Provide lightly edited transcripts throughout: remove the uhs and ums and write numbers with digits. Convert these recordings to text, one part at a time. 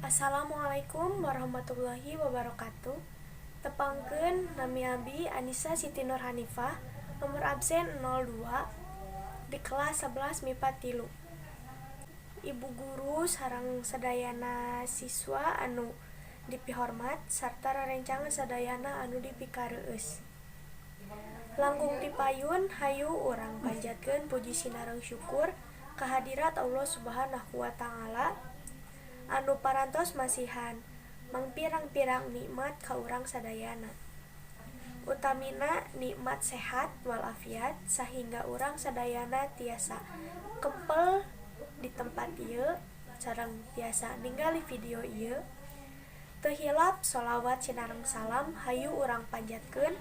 Assalamualaikum warahmatullahi wabarakatuh. Tepangkeun, nami abdi Anissa Siti Nur Hanifah, nomor absen 02 di kelas 11 MIPA 3. Ibu guru sareng sadayana siswa anu dipihormat sarta rerencangan sadayana anu dipikareueus. Langkung tipayun, hayu urang panjatkeun puji sinareng syukur kehadirat Allah Subhanahu wa Ta'ala anu parantos masihan mangpirang-pirang nikmat ka urang sadayana, utamina nikmat sehat walafiat sahingga urang sadayana tiasa kempel di tempat ieu sareng tiasa ningali video ieu. Teu hilap, sholawat sinareng salam hayu urang panjatkeun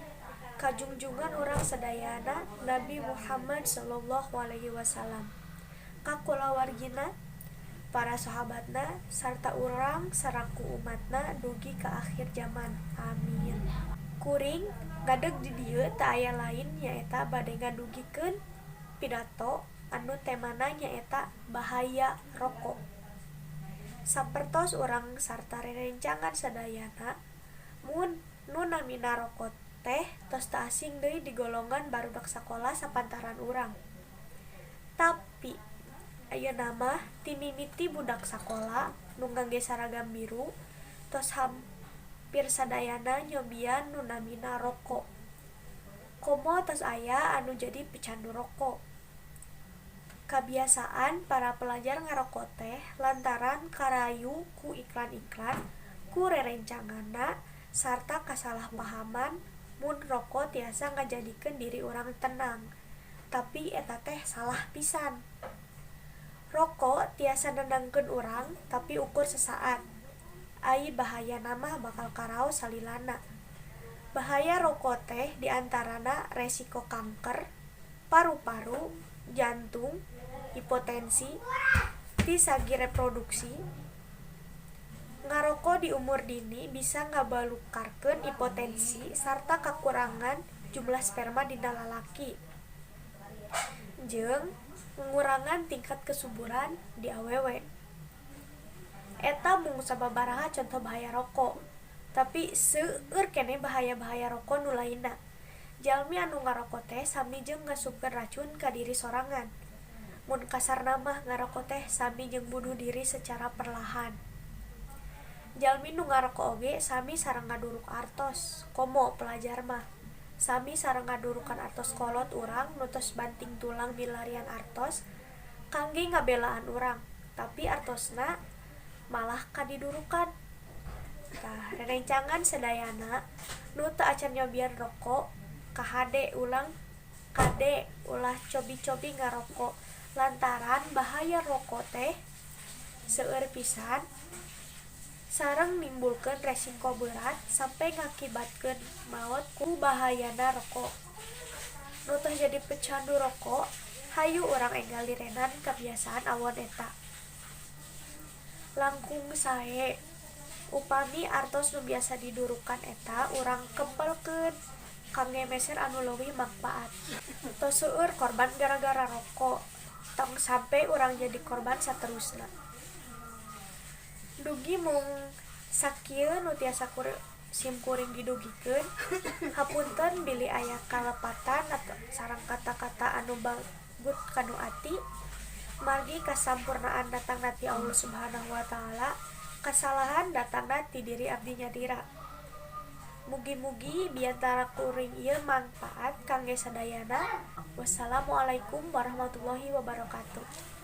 ka junjungan urang sadayana, Nabi Muhammad Shallallahu Alaihi Wasallam, ka kulawargina, para sahabatna, sarta urang salaku umatna dugi ka akhir zaman, amin. Kuring ngadeg di dieu teu aya lain nyaeta bade ngadugikeun pidato anu temana nyaeta bahaya roko. Sapertos urang sarta rerencangan sadayana, mun nu namina roko teh tos teu asing deui di golongan barudak sakola sapantaran urang. Tapi ayeuna mah ti mimiti budak sakola nu ngangge saragam biru, tos hampir sadayana nyobian nu namina roko, komo tos aya anu jadi pecandu roko. Kabiasaan para pelajar ngaroko teh lantaran karayu ku iklan-iklan, ku rerencanganna, sarta kasalahpahaman mun roko tiasa ngajadikeun diri urang tenang. Tapi eta teh salah pisan. Roko tiasa nenangkeun urang, tapi ukur sesaat. Ai bahayana mah bakal karaos salilana. Bahaya roko teh diantarana resiko kanker paru-paru, jantung, hipotensi, ti sagi reproduksi. Ngaroko di umur dini bisa ngabalukarkeun impotensi sarta kakurangan jumlah sperma dina lalaki jeung ngurangan tingkat kesuburan di awewe. Eta mung sababaraha contoh bahaya roko, tapi seueur keneh bahaya-bahaya roko nu lainna. Jalmi anu ngaroko teh sami jeung ngasupkeun racun ka diri sorangan. Mun kasarna mah, ngaroko teh sami jeung bunuh diri secara perlahan. Jalmi nu ngaroko oge sami sareng ngaduruk artos, komo pelajar mah, sami sareng ngadurukan artos kolot urang nu tos banting tulang milarian artos kangge ngabelaan urang, tapi artosna malah kadidurukan. Tah, rerencangan sadayana nu teu acan nyobian roko, kahade ulang kade ulah cobi-cobi ngaroko lantaran bahaya roko teh seueur pisan sareng nimbulkeun resiko berat sampe ngakibatkeun maot ku bahayana roko. Nu tos jadi pecandu roko, hayu urang enggal lirenan kabiasaan awon eta. Langkung sae upami artos nu biasa didurukan eta urang kempelkeun kangge meser anu leuwih mangpaat. Tos seueur korban gara-gara roko, tong sampe urang jadi korban saterusna. Dugi mung sakieu nu tiasa simkuring didugikeun. Hapunten bilih aya kalepatan sareng kata-kata anu bagut kana ati. Margi kasampurnaan datangna ti Allah Subhanahu wa Ta'ala, kasalahan datangna ti diri abdi nyalira. Mugi-mugi biantara kuring ieu mangpaat kangge sadayana. Wassalamualaikum warahmatullahi wabarakatuh.